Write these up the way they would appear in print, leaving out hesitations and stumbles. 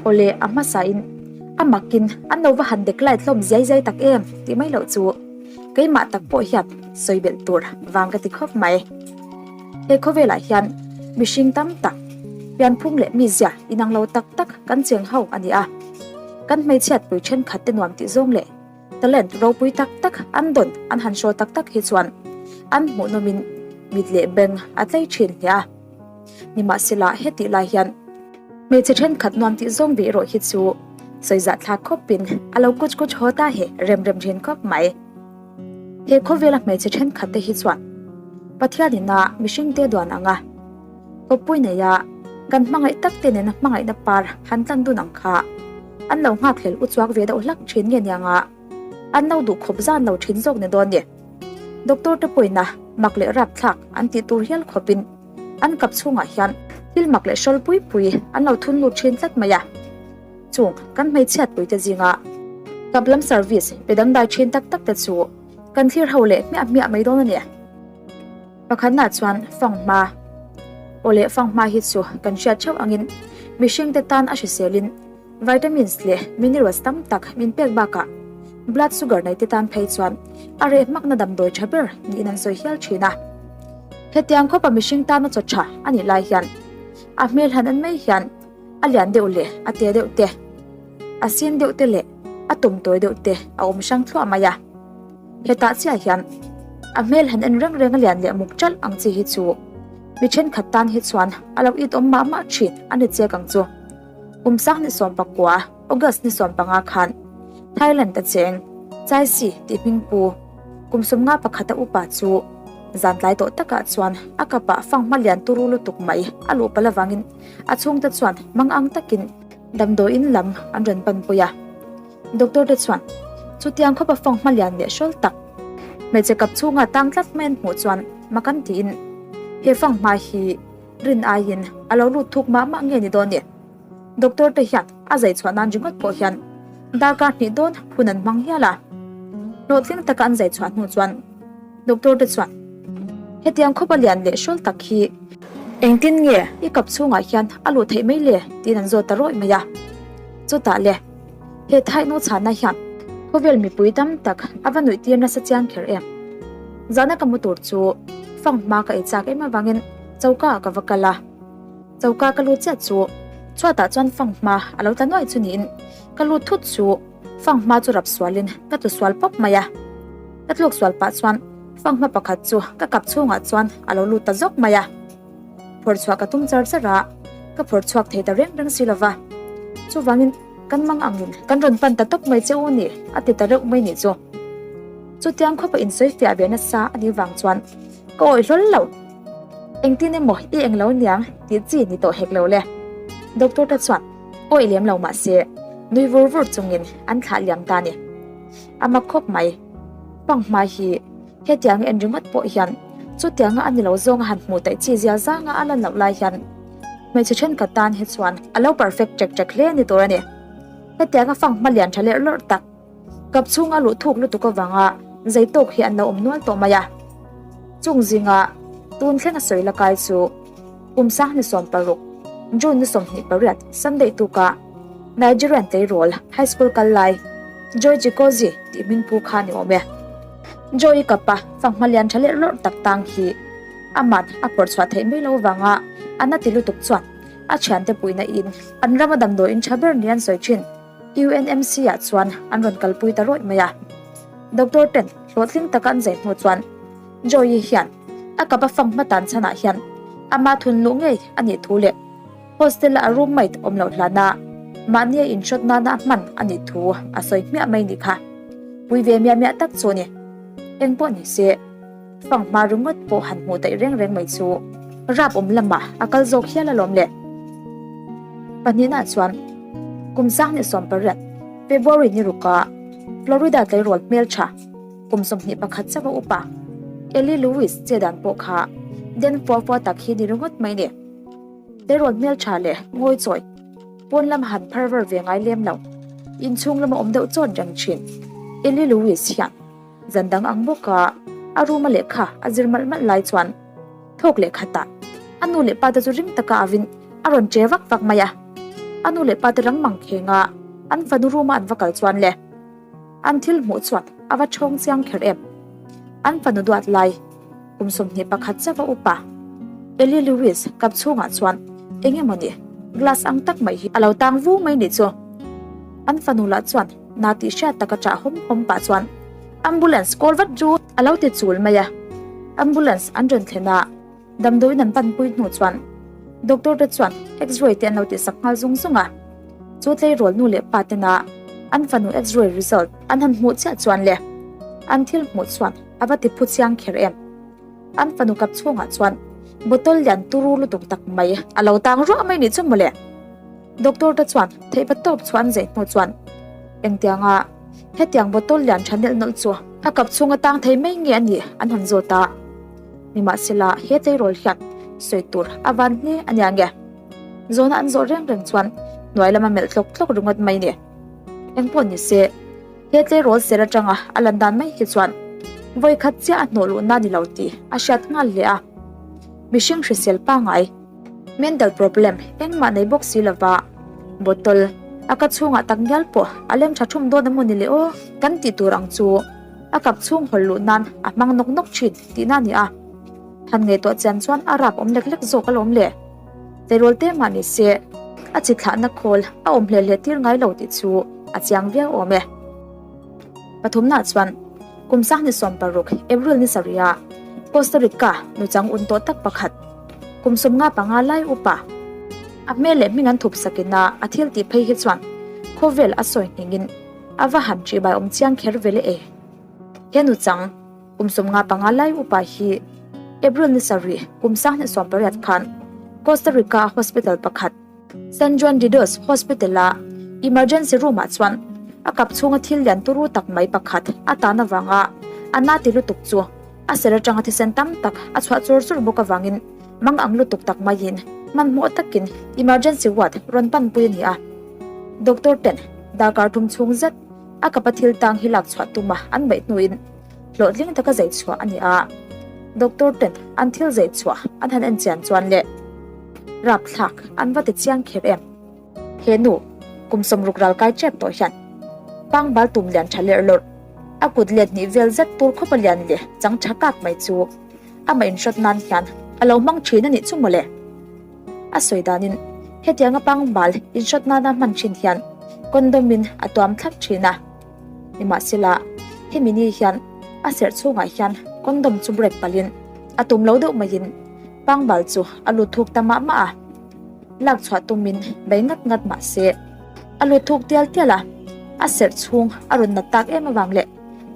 Awle a hmasa in a makin an lo va han dek light hlawm ziai ziai tak em tih mai loh chu keimah tak pawh hian sawi belh tur vang ka ti khawp mai. He khawvelah hian mihring tam tak pianphung leh mizia inang lo tak tak kan cheng ho a ni a. Kan hmeichhiatpui thenkhat te nuam tih zawng leh Talent ropui tak tak an dawn an han hrawl tak tak hi chuan an hmuhnawmin mit leh beng a tlei thin hle a. Nimahsela hetih lai hian hmeichhe thenkhat nuam tih zawng bih erawh hi chu sawi zahthlak khawpin a lo kuch kuch haw ta hi rem rem thin khawp mai. He khawvela hmeichhe thenkhat te hi chuan Pathianin a mihringte duan anga kawppui neia kan hmangaih tak te nena hmangaihna par han tlan dun ang kha an lo nghakhlel u chuak ve deuh hlak thin nge nianga an lo duh khawp zan lo thin zawk ni dawn ni. Doctor te pawina mak leh rapthlak an tih tur hial khawpin an kap chhungah hian thil mak leh hrawl pui pui an lo thun lut thin tlat mai a. Chung kan hmeichhiat puite zinga kap lam service pe dangdai thin tak tak te chu kan thlir ho leh hmiah hmiah mai dawn a ni. Pakhatna chuan fanghma aw leh fanghma hi chu kan hriat theuh angin mihring te tan a hriselin vitamins leh minerals tam tak min pek bakah blood sugar nei te tan phei chuan a reh hmakna damdawi tha ber niin an sawi hial thin a. Hetiang khawpa mihring tana chaw tha a nih lai hian a hmel han en mai hian a lian deuh leh a te deuh te, a sin deuh te leh a tum tawi deuh te a awm hrang thluah mai a. Hetah chiah hian a hmel han en reng reng a lian leh muk ṭalh ang chi hi chu mi thenkhat tan hi chuan a lo it awm mah mah thin a ni chek ang chu. Kum sang ni 19, August ni 15 khan Thailand a cheng Chaisi tih hming pu kum 51 a upa chu zan tlai tawh takah chuan a kapah fanghma lian turu lutuk mai a luh palh avangin a chhungte chuan mangang takin damdawiin lam an rawn panpui a. Doctor te chuan chutiang khawpa fawng hma lian leh hrawl tak hmeichhe kap chhunga tang tlat mai an hmuh chuan mak an tiin he fang hma hi rin aiin a lo lut thuk mah mah nge ni dawn ni. Doctor te hian a zai chhuah nan ringawt pawh hian darkar hnih dawn hun an hmang hial a. Hlawhtling taka an zai chhuah hnu chuan Doctor te chuan hetiang khawpa lian leh hrawl tak hi engtin nge i kap chhungah hian a luh theih mai le tiin an zawt ta rawih mai a. Chutah le. He thaihnu chhanna hian khawvel mipui tam tak a va nuih tir nasa chiang kher em. Zahna ka mu tur chu fang hma ka ei chak em avangin choka ah ka va kal a. Choka ka lut chiah chu chhuatah chuan fang hma a lo tla nuaih chu niin ka lut thut chu fang hma chu rap sualin ka tlu sual pawp mai a. Ka tluk sual pah chuan fang hma pakhat chu ka kap chhungah chuan a lo lut ta zawk mai a. Phawrh chhuah ka tum char char a, ka phawrh chhuak thei ta reng reng si lova. Chuvangin kan mang angin kan rawn pan ta tawp mai che u ni, a ti ta reuh mai nih chu. Chutiang khawpa insawi fiah ve nasa a nih vang chuan ka awih hlawl lo. Engtin emaw i eng lo niang tih chi ni tawh hek lo le. Doctor te chuan awih lem lo mahse nui vur vur chungin an thlah liam ta ni. A mak khawp mai. Panghma hi. Hetiang en ringawt pawh hian chutianga a ni lo zawnga han hmuh taih chi zia zanga a lan loh lai hian hmeichhe thenkhat tan hi chuan a lo perfect ṭek ṭek hle a ni tur a ni. Hetianga fang hma lian ṭha lerh lawrh tak kap chhunga luh thuk lutuk avanga zei tawk hi an lo awm nual tawh mai a. Chung zinga tun thleng a sawi la kai chu kum sang ni 16, June ni 28 Sunday tuka Nigerian tleirawl high school kal lai Joy Chikozi tih hming pu kha ni awm e. Joy kapa fanghma lian tha leh lawrh tak tang hi aman a pawrh chhuah theih mai lo vanga a na ti lutuk chuan a thiante puihna in an rama damdawi in tha ber ni an sawi thin. UNMC ah chuan an rawn kalpui ta rawih mai a. Doctor ten hlawhtling taka an zai hnu chuan Joy hian a kapa fanghma tan chhanah hian ama thun luh ngei a nih thu leh Hostel-a a roommate awm loh hlana mahnia inhrawt nana a hman a nih thu a sawi hmiah mai nih kha. Pui ve miah miah tak chu a ni. Eng pawh ni se, fanghma ringawt pawh han hmuh daih reng reng mai chu rap awm lamah a kal zawk hial alawm le. Pahnihna chuan kum 2018 February ni ruka Florida tleirawl hmeltha kum 21 chauh a upa Ellie Lewis che dan pawh kha den fua fua tak hi ni ringawt mai ni. Tleirawl hmeltha leh ngawi chawi pawn lam han phar var ve ngai lem lo. Inchhung lama awm deuh chawt reng thin. Ellie Lewis hian zan dang ang bawka a room a lehkha a zir malh malh lai chuan thawk leh khatah a nu leh pa te chu ring taka avin a rawn che vak vak mai a. A nu leh pa te rang mang kheng a, an fanu room a an va kal chuan le an thil hmuh chuan a va ṭhawng chiang kher em. An fanu duat lai kum 21 chauh a upa Ellie Lewis kap chhungah chuan eng emaw ni glass ang tak mai hi a lo tang vu mai ni chu. An fanu lah chuan na tih hriat tak a ṭah hawm hawm pah chuan ambulance call vat ru a lo ti chul mai a. Ambulance an rawn thlen a. Damdawiin an panpui hnu chuan doctor te chuan x-ray te an lo tihsak nghal zung zung a, chu tleirawl nu leh pa tena an fanu x-ray result an han hmuh chiah chuan le an thil hmuh chuan a va ti phu chiang kher em. An fanu kap chhungah chuan bottle lian turu lutuk tak mai a lo tang ruah mai nih chu mawle. Doctor te chuan theihpa tawp chu an zei hnu chuan engtianga hetiang bottle lian tha nelh nawlh chu a kap chhung a tang thei mai nge a nih an han zawt a. Nimahsela he tleirawl hian sawi tur a van hle a nia nge? Zawhna an zawh reng reng chuan hnuai lama melh tlawk tlawk ringawt mai ni. Engpawh ni se, he tleirawl ser atanga a lan dan mai hi chuan vawi khat chiah a hnawh luhna ni lo tih a hriat nghal hle a. Mihring hrisel pangai, mental problem engmah nei bawk si lova bottle a ka chhungah tak ngial pawh a lem tha thum dawn emaw ni le aw kan tih tur ang chu. A kap chhung hawl luh nan a hmang nawk nawk thin tihna a ni a, han ngaihtuah chian chuan a rap awm lek lek zawk alawm le. Tleirawl te mah ni se a chi thlahna khawl a awm hle hle tir ngai lo tih chu a chiang viau awm e. Pathumnaah chuan kum sang ni 16 April ni sarih ah Costa Rica nuchang un tawh tak pakhat kum 55 lai upa a hmel leh hming an thup sakin a a thil tih phei hi chuan khawvel a sawi hningin A va han ṭih bai awm chiang kher ve le e. He nuchang, kum 55 lai upa hi April ni sarih kum 2018 khan Costa Rica a hospital pakhat, San Juan de Dios Hospital a emergency room ah chuan a kap chhunga thil lian turu tak mai pakhat a tan avanga a na ti lutuk chu a ser atanga thisen tam tak a chhuah chur chur bawk avangin mang ang lutuk tak maiin hmanhmawh takin emergency ward rawn panpui a ni a. Doctor ten darkar thum chhung zet a kapa thil tang hi lak chhuah tuma an beih hnuin hlawhtling taka zai chhuah a ni a. Doctor ten an thil zai chhuah an han en chian chuan leh rapthlak an va ti chiang kher em. He nu kum 60 ral kai tep tawh hian pangbal tum lian tha lerh lawrh a kut let hnih vel zet tur khawp a lian leh chang tha kak mai chu amah inhrawt nan hian a lo hmang thin a nih chu mawle. A sawi danin hetianga pangbal inhrawt nana hman thin hian condom in a tuam thlap thin a. Nimahsela hemi ni hian a serh chhungah hian condom chu break palhin a tum lo deuh maiin pangbal chu a lut thuk ta mah mah a. Lak chhuah tumin bei ngat ngat mah se a lut thuk tial tial a, a serh chhung a rawn nat tak em avang leh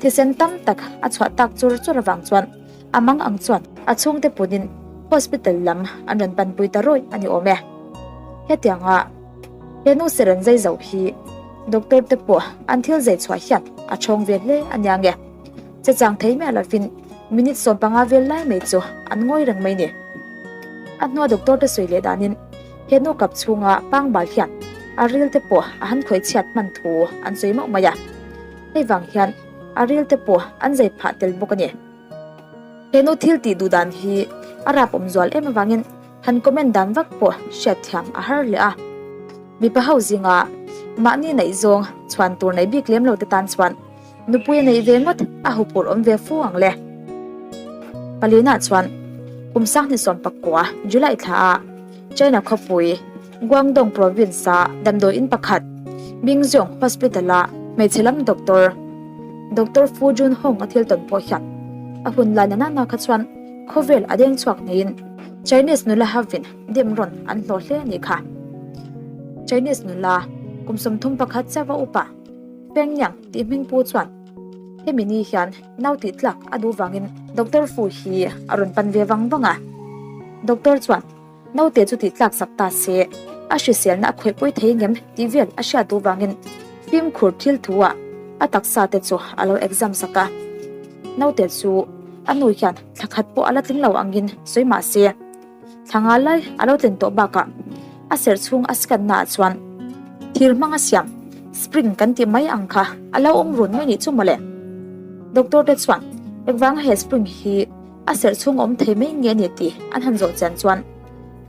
thisen tam tak a chhuah tak chur chur avang chuan A mang ang chuan a chhungte punin hospital lam an rawn panpui ta rawih a ni awm e. Hetianga he nu seren zai zo hi doctor te pawh an thil zai chhuah hian a chhawng ve hle a nia nge. Che chang thei miah lovin minute 15 vel lai mai chu an ngawi reng mai ni. A hnua doctor te sawi leh danin he nu kap chhunga pangbal hian a ril te pawh a han khawih chhiat hman thu an sawi mauh mai a. Hei vang hian a ril te pawh an zai phah tel bawk a ni. He nu thil tih duh dan hi a rap awm zual em avangin han comment dan vak pawh hriat thiam a har hle a. Mipa ho zinga mahni neih zawng chhuan tur nei bik lem lo te tan chuan nupui a neih ve ngawt a huphurh awm ve fu ang le. Palina chuan kum 2019 July thla a China khawpui Guangdong province a damdawi in pakhat Mingzhong Hospital a hmeichhe lam doctor Doctor Fu Junhong a thil tawn pawh hian a hun lai nana na kha chuan khawvel a deng chhuak neiin Chinese nula hovin dem rawn an hlawh hle a nih kha. Chinese nula kum 31 chauh a upa Feng Yang tih hming pu chuan hemi ni hian nau tih tlak a duh vangin Doctor Fu hi a rawn pan ve vang vang a. Doctor chuan Naute chu tih tlak sak ta se, a hriselna a khawihpui thei ngem tih vel a hriat duh vangin fimkhur thil thu ah a taksa te chu a lo exam sak a. Naute chu a nu hian thla khat pawh a la tling lo angin sawi mah se, thla nga lai a lo tlin tawh bakah a serh chhung a scan naah chuan thir hmanga siam spring kan tih mai ang kha a lo awm run mai nih chu mawle. Doctor te chuan engvanga he spring hi A serh chhung awm thei mai nge ni tih an han zawh chian chuan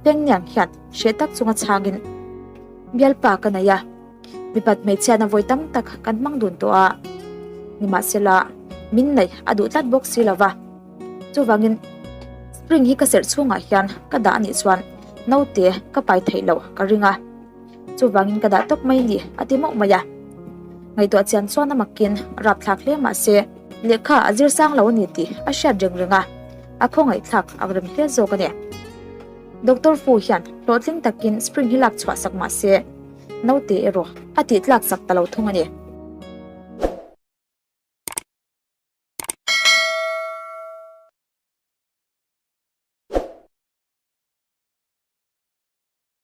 Feng Niang hian hreh tak chunga chhangin. Bialpa ka nei a, mipat hmeichhiatna vawi tam tak kan hmang dun tawh a, nimahsela min neih a duh tlat bawk si lova. Chuvangin spring hi ka serh chhungah hian ka dah anih chuan naute ka pai theih loh ka ring a, chuvangin ka dah tawp mai ni a ti mauh mai a. Ngaihtuah chian chuan a makin rapthlak hle mah se lehkha a zir sang lo a ni tih a hriat reng reng a, a khawngaihthlak ang reng hle zawk a ni. Doctor Fu hian hlawhtling takin spring hi lak chhuah sak mah se naute erawh a tih tlak sak ta lo thung a ni.